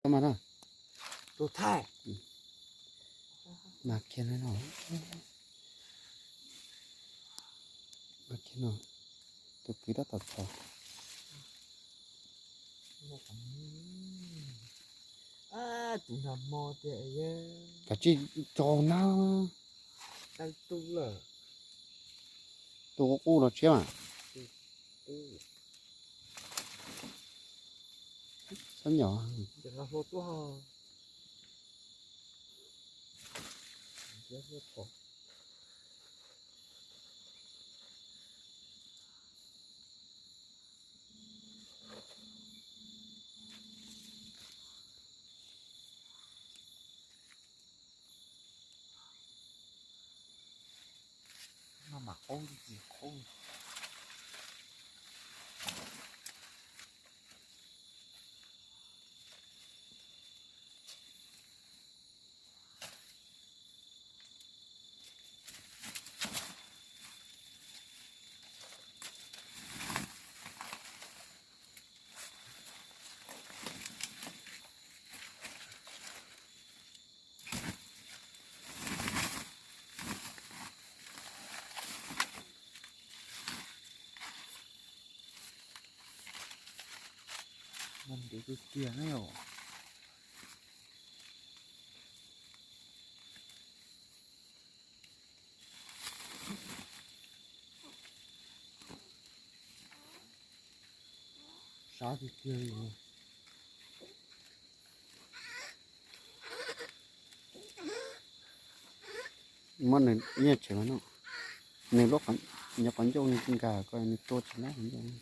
Tau mas na. Tus thaij. Mas kiag no. Mas kiag no. Tus kwv tab tom txhos. Tus nag hmo tiag. Kav tsij tso na. Tau tu lawm. Tu qub qub los tshiab mas. Txhob nyom. No mas qub tsis qub. Ntev tiag tiag na yom. Sab tiag tiag li. Muab nws ib nyuag tsev mas no, nws lub qhov, nyob qhov ncauj nkag ko nws tua tsis lab qhov ncauj.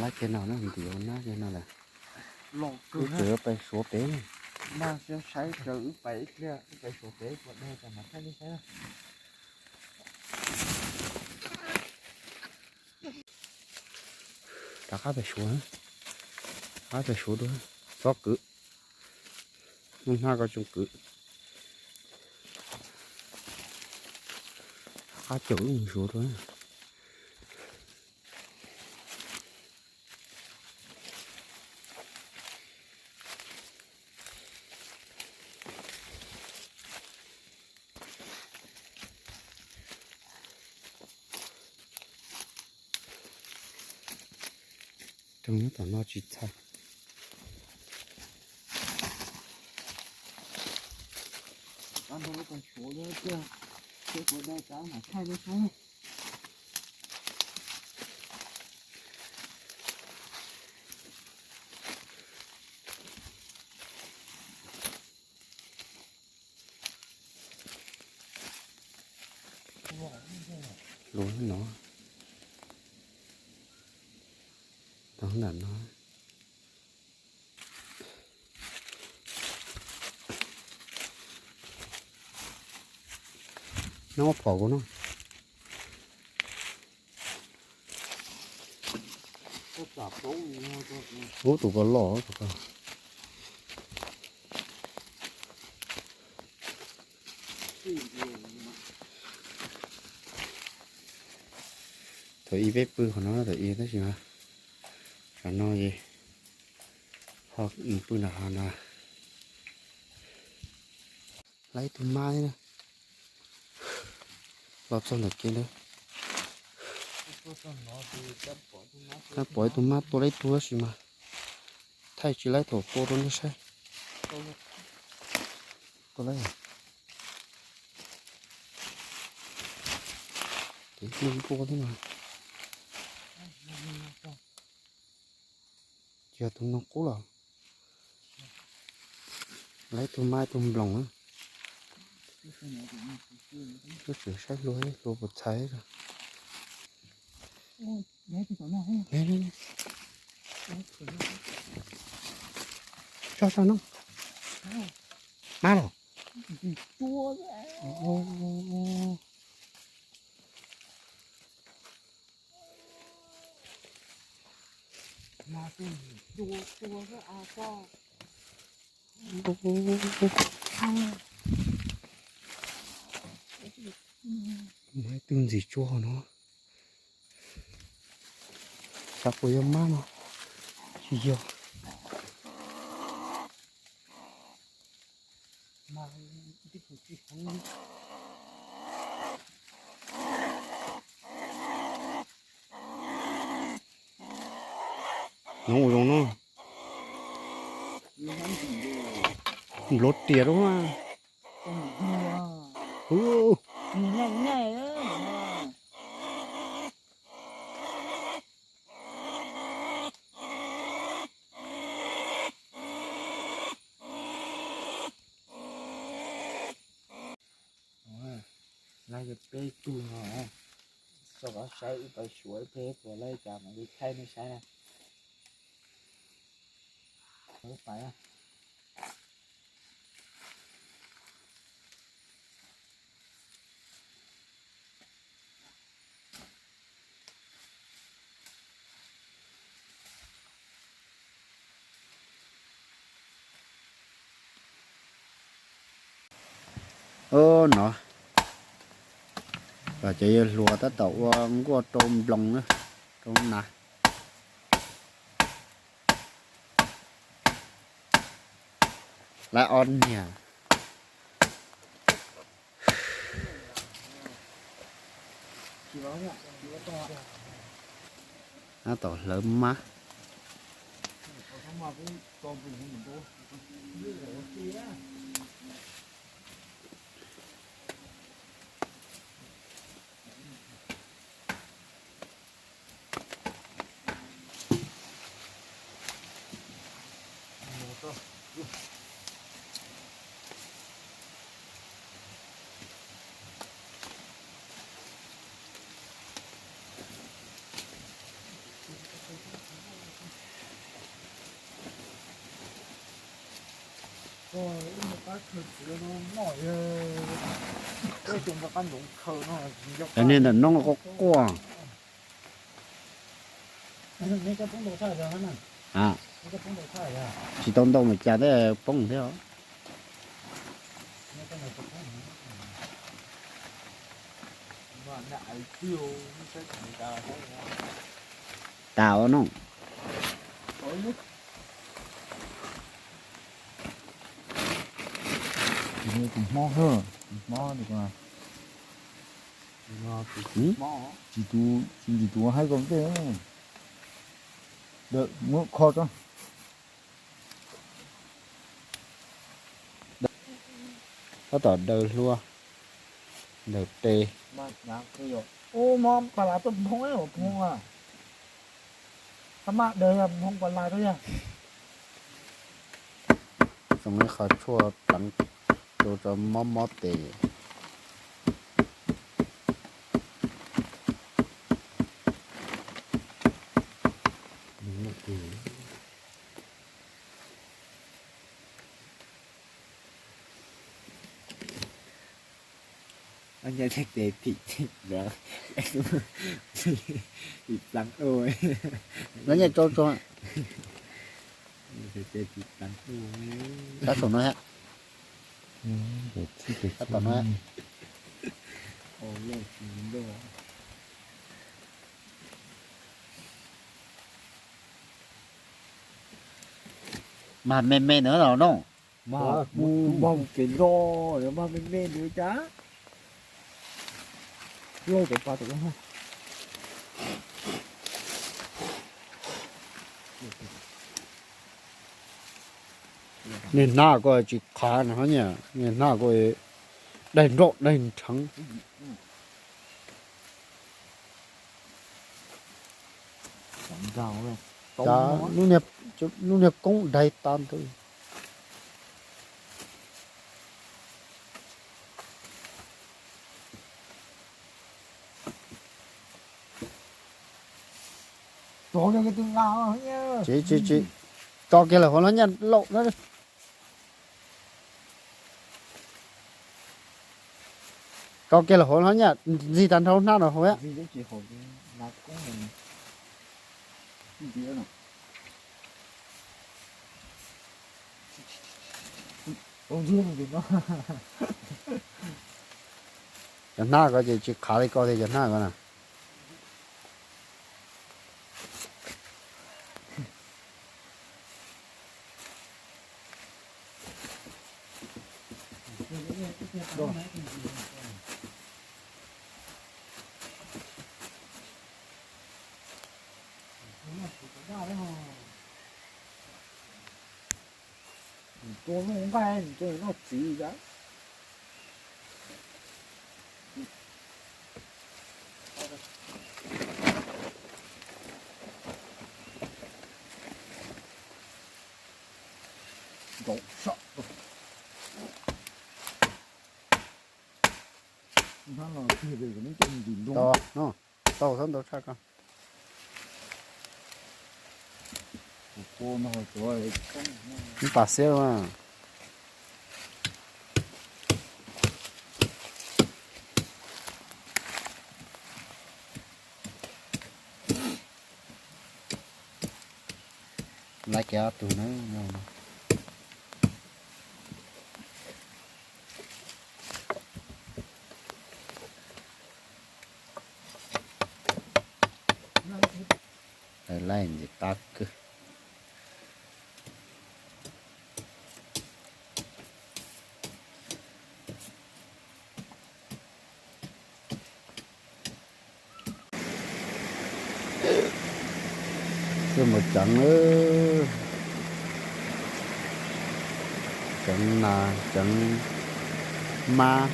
Lab kiag no na, ntim ua nab kiag no lawm. Wb tseem yuav pais suav pem. Mas saib saib wb pais ib pliag, wb pais suav pem puas dai tas mam thaij nej saib. Rov qab pais suav, rov qab pais suav dua, txhob kwv. Hnab ko tsoom kwv. Rov qab caum wb mus suav dua. Rooj nyob tom no tsis txhais. Luav no, tau ntawm no. No phom kuv no. Ub, tus ko loj tus ko. Thaum ub peb pw qhov no thaum ub tab sis mas qhov no es ho mus pw nram hav no. Lawv ib tug mab thiab na. Los txog ntawm kev ntawd. Tab pom ib tug mab tua lawv ib tug tab sis mas thaij tsis laib thaum tua rau nej saib. Tua lawm. Ces npua thiab no. Ces yog tus no qub los. Lawv ib tug mab ib tug nploos na. Wb tseem saib hlua, hlua puas txhais. Soj soj no. Mab los. Mab ib tug ntxim tsuag no. Xav puas yog mab no, tsis yog. Nyob ua zoo no, nplua riam lawm. Laib peb tug no, txog kov saib wb pais suav ib pliag puas laib cas mam li thaij nej saib na. Ub no, los cov yawg hluas tab tom ua nkuaj rau nploos na, rau nas. Lawv ob niag tab tom hlawv mab. Cov niag ntawm no quaj quaj. Tsis tau ntau mas cas tej poob thiab os. Tas os no. Tus hmob, tus hmob, tsis tus, tsis tus haib ko ntej. Dawm muab kho tso. Tab tom daws hlua, daws tes. Ub, mob pas las tuaj phoo, phoo a. Tab maj daws phoo pas las rau yog. Xoo ib qho tshuaj pleev rau tso mob mob tes. Nya tes phim, phim pleev. Lawv nyiaj tsau tsau. Sab saum no thiab. Sab tom no. Mag me me ntawd los no. Mag, mag kev nro, mag me me ntawd cas. Lauj, cov pas tom. Niag hnab ko tsis qhav no nyaj, niag hnab ko daig nroj daig nrheev. Cas lub niag koob daig tag ntawd. Tsis, tsis, tsis. Tso kiag lawm hauv no nyaj laum na. Tso kiag lawm hauv no nyaj, ntxig tag nrho hnab no hauv. Cov hnab ko ces tsis qhav li ko tiag cov hnab ko na. Tua noj nqaij, tua noj txiv a. Nkaum sam. Hnab no tiag tiag, neb coj mus ntim nroo. Tau, no, tau, txhob ntau tshaj ko. Neb pas xiab mas. Laiv kiag ob tug na. Laiv ntxim qab kawg. Tuaj mus ceev, ceev nas ceev mab.